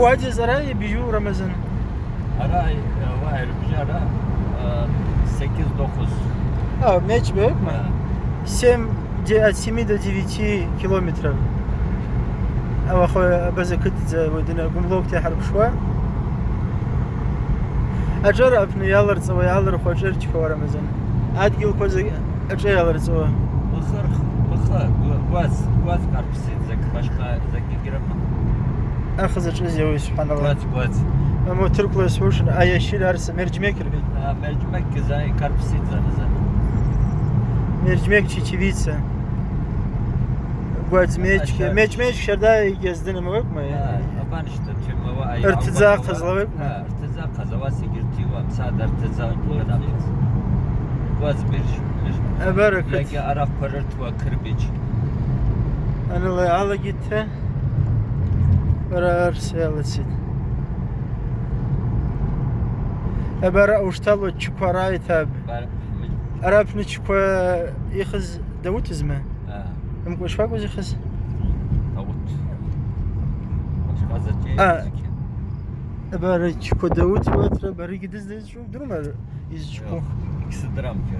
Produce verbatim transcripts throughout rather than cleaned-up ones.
Уадиз ара йбижьу, Рамазан? Ара, э, уагӏа йрыбжьара, э, секиз дохуз. А, меч бекма? Да. Семь, де-, от семи до девяти километров. Ауахъ абаза кытдза уадина гвымлокта йхӏырпшуа. Ашӏара апны йалырцӏауа, йалырху ашӏа рчпауа, Рамазан. Адгьылква закӏ ашӏа йалырцӏауа. Мыхъа, мыхъа, гва-, гваз, гваз къарпситӏ закӏ, башкъа закӏ. Ахъаза ашӏа зеуи, субханаллах. Гваз, гваз. Амма тюркла йсхӏвушын, ая щир арса, мерджмек ргын. А, мерджмек кизай, карпсидза наза. Мерджмек, чечевица. Гваз мечке. Меч, меч, щарда йгьаздынам, векма? А, абан ишта, чемава, ай, артыдза ахъазла, векма? А, артыдза ахъазла, ва сигиртива, мсад артыдза, гваз меч. Абаракат. Яги арахъ кварыртва кырбич. Анала алагитта. Ара арса йалацитӏ. Абара уштало чуквара итаб. Бар-, Арапны чуква йхыз даутызма? А. Мкӏва швакӏвыз йхыз? Даут. Башкъа зачем? А. Абара чуква даут ватра, бариги дыздызчу, дурума йызчу. Йок, иксидрам ке.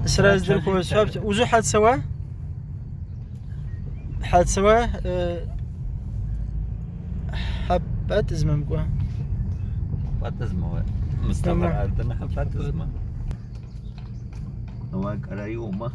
Сразу дырква сабт. Узу хӏацауа? Хӏацауа, э, хӏапатызма мкӏва? Хӏапатызма уа. Мустафа Ардын хӏапатызма. Ава кӏарайума.